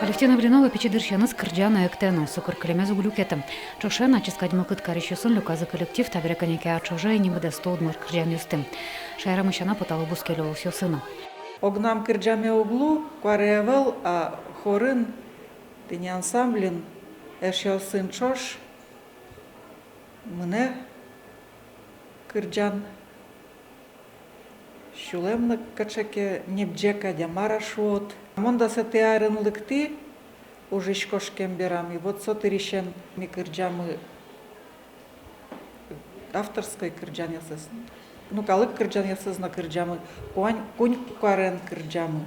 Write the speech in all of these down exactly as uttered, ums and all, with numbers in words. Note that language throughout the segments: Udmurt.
Алевтина Блинова пичи дырысеныз кырӟа но, эктэ но. Со кыр кылемез уг люкеты. Ӵошен, ачиз кадь мылкыд карисьёсын люказы коллектив, табере кӧня ке ар ӵоже ини быдэсто удмурт кырӟанъёсты. Шаерамы сяна потало бускель улосъёсы но. Огнам кырӟаме уг лу, куаре ӧвӧл, а хорын, тӥни ансамбльын, эшъёсын ӵош мынэ кырӟан. Сюлэм но кыӵе ке небӟе кадь, а мар-а шуод. Мон дасэтӥ арын лыктӥ, ужысь кошкем берам, и вот со дырысен ми кырӟамы авторской кырӟанъёсыз, ну, калык кырӟанъёсыз но кырӟамы, куань-, куинь куарен кырӟамы.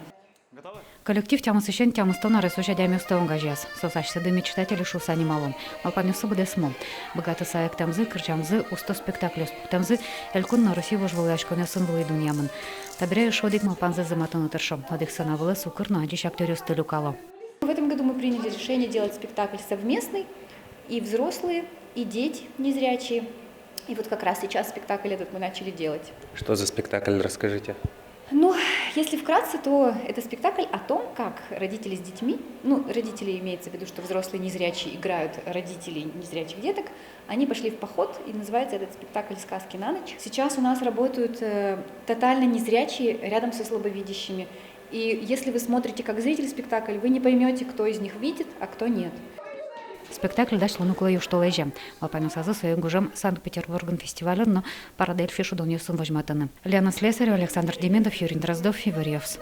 Коллектив тямысысен тямыстон аресозь адямиосты огазеяз. Соос асьсэды мечтатели шуыса нимало. Малпанъёссы быдэсмо. Быгатыса эктэмзы, кырӟамзы, усто спектакльёс пуктэмзы элькун но Россия вожвылъяськонъёсын вылӥ дунъямын. Табере эшшо одӥг малпанзэс зэматыны тыршо. Одӥг сцена вылэ укыр но адӟись актёръёсты люкало. В этом году мы приняли решение делать спектакль совместный, и взрослые, и дети незрячие. И вот как раз сейчас спектакль этот мы начали делать. Что за спектакль, расскажите. Ну, если вкратце, то это спектакль о том, как родители с детьми, ну, родители, имеется в виду, что взрослые незрячие играют родителей незрячих деток, они пошли в поход, и называется этот спектакль «Сказки на ночь». Сейчас у нас работают э, тотально незрячие рядом со слабовидящими. И если вы смотрите как зритель спектакль, вы не поймёте, кто из них видит, а кто нет. Спектакль дась луыны кулэ южтолэзе. Малпанъёсазы сое гужем Санкт-Петербургын фестивальын но «Парадельфи» шудонъёсын возьматыны. Лена Слесарева, Александр Демидов, Юрий Дроздов, «Иворъёс».